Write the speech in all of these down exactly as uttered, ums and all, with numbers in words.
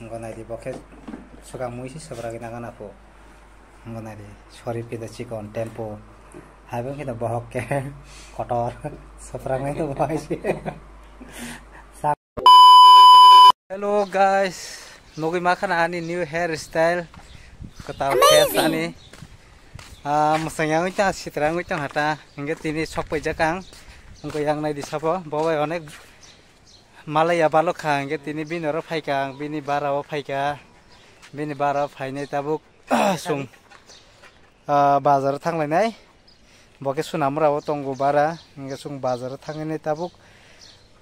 Wngkha naidi bo khe swkang mui se swprak nang gana pho. Wngkha naidi sori pida chikon tempo. Hai bo khe bohok khe kotor swprak nai to bo hai se. Hello guys, nugwi ma khana ani new hair style. Kwtal face ani. Ah, mwsang yang wngwi tong, sitra wngwi tong hata. Hingke tini sok paijak ang. Wngkha yang naidi sabo. Bo bai onek Malaya balok kha, hingke tini bini oro phaikha ang, bini bara o phaikha, bini bara o phainai tabuk, sung, ah, bazar o thanglainai, bo khe Sonamura o tongo bara, hingke sung bazar o thanglainai tabuk,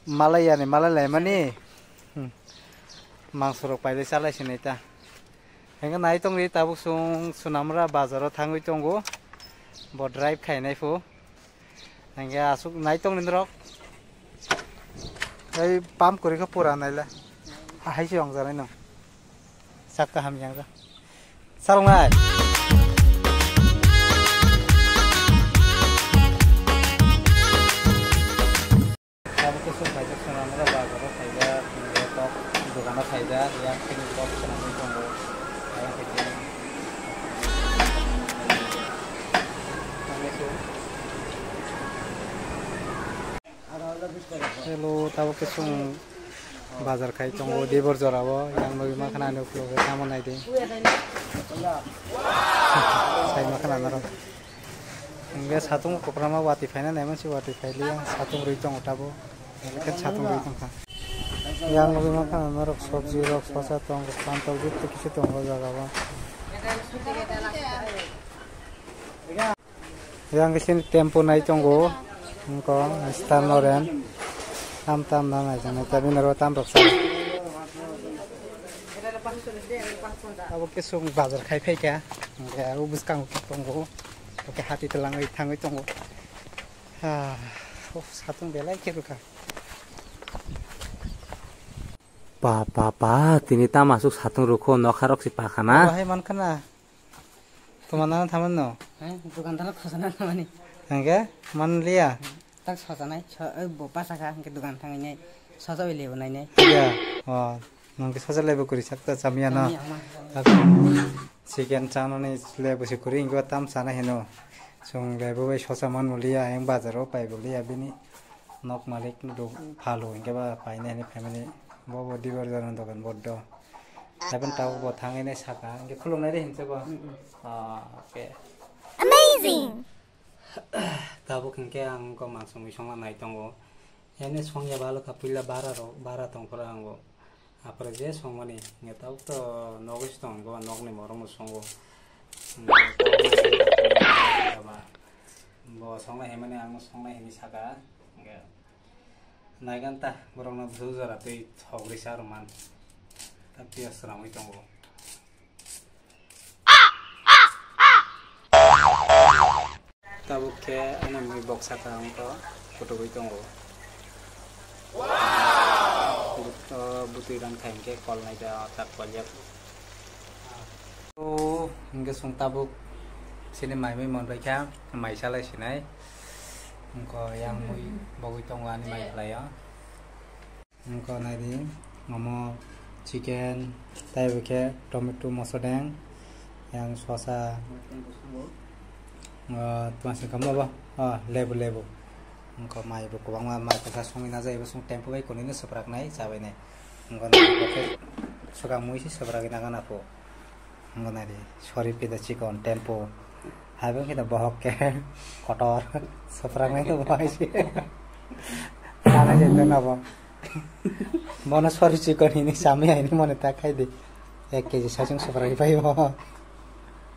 Malaya ni malai laimani, hmm, mangso rok pailai chalai sinai ta, hingke nai tongdi tabuk sung Sonamura bazar o thangwi tongo, bo drive khainai phu. Hingke aswk nai tong ni norok. Ei pump kwrwi khe pura naile. Ahai se ongjanai no. Sak kaham yang khe. Salongnai. Tabuk khe chwng phaijak, chwng rwngra bazaro phaijak, hingke kok dogano phaijak, yang chini kok swnamwi tongo. Ayang khe chini. Hello, tabuk khe chwng bazar khai tongo, Dibor jora o, yang nugwi mankha ani ukulok khe tamo naidi. Sai mankha norok. Hingke satung kokroma watwi phaina naimansi watwi phailiya, satung rwi tongo tabuk, hingke satung rwi tongkha. Yang nugwi mankha norok sobji rok sosa tongo, pantol jotto kisu tongo o jaga o. Yang khe chini tempo nai tongo, wngkha Star Noren, tam tam na nai tongo, tabini oro tam rok sa. Abo khe chwng bazar khai phaikha, hingke abo bwskango khe tongo. Oke, hati twlangwi thangwi tongo. Ah, oh, satung belai khe rwkha. Pa, pa, pa, tini tamo aswk satung rwkho, nokha rok se pakha na. Bahai mankha na. Tuma nana thaman no? Eh, dukan dano khosana thamani. Hingke man liya. Tak sojanai, so, eh, bo pasakha, hingke dukan thangwi nai, sojawi lebu nainai. Ya, oh. Nwng khe soja lebu kwrwi sak ta chamya no. Chamya ma. Chicken chanani lebu se kwrwi, wngkhe tam chana hino. Chwng lebu bai soja man muliya, ayang bazar o pai buliya bini. Nok malik do phalo, hingkhe ba paina hini family. Bo bo dibar jana dogan boddo. Haibon tabuk bo thangwi nai saka, hingkhe khulumnai de hinse bo. Mm, mm. Ah, okay. Amazing! Tabuk hingkhe ang ko mangso mui songna nai tongo. Ene songya balo ka puila bara rok, bara tongphuru ang bo. Apore je songmani, hingke tabuk to nogo se tong, go nokni morok no songo. Hingke tabuk bo songnai himani ang songnai hini saka. Hingke naigan ta borok no bwswk jora twi thok risa rwman. Ta piyaj swnamwi tongo. Tabuk khe ani mui boksa kaham to kutubu tongo. But-, o bwtwi rang kha hinkhe kol nai ta tak koljak. O hinkhe chwng tabuk chini mai mui monbai kha mai salai sinai. Wngkha yang mui bogwi tongo ani mai khlai o. Wngkha naidi, omo chicken, tei bo khe tomato mosodeng, yang sosa, ah, tma singkha mo bo? Ah, lebu, lebu. Wngkha mai bo kwbangma, mai kwchar songwi najai, ebo chwng tempo bai konwi no swprak nai, chabai nai. Wngkha naidi, bo khe swkang mui se swprak nang gana pho. Wngkha naidi, sori pida chikon tempo. Hai bo khe bohok khe kotor. Swprak nai to bo hai se. Sana je to na bo. Bono sori chikon hini sami hai ni mone ta khai di. Ek K G sachung swprak pai bo.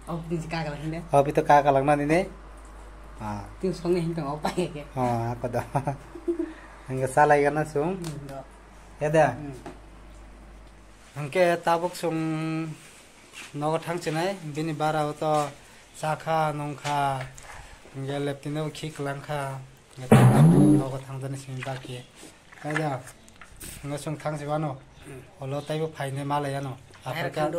Obi to kakalak na ni ne. Ah. Tin song hin tong opai ke. Ah, ako da. Hingke salai gana sung. Hmm, do. Ya da. Hmm. Hingke tabuk sung Nogo thang chinai, bini bara o to chakha, nungkha, hingke leptino khi kwlangkha, nogo thangjaknai simi baki. Kaida, hingke chwng thang si wano, olo taibo phainai malai ano. Aphar kha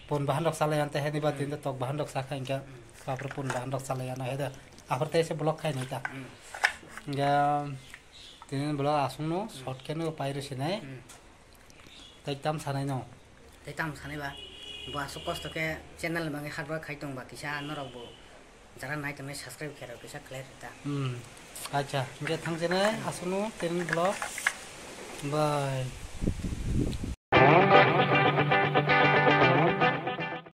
pon bahan rok chalai ante heni ba tin tok bahan rok chakha hingke, aphar pon bahan rok chalai ano heda. Aphar tei se block khainai ta. Hingke tini block asung no, short khe no pairo sinai. Tei tam sanai no. Tei tamo sanai ba, bo aswk kosto khe channel ni bagwi hard work khai tong ba, kisa norok bo jara nai tongnai subscribe khe rw kisa khlai rw ta. Hmm. Acha, hingke thangsinai aswkno training vlog. Bye.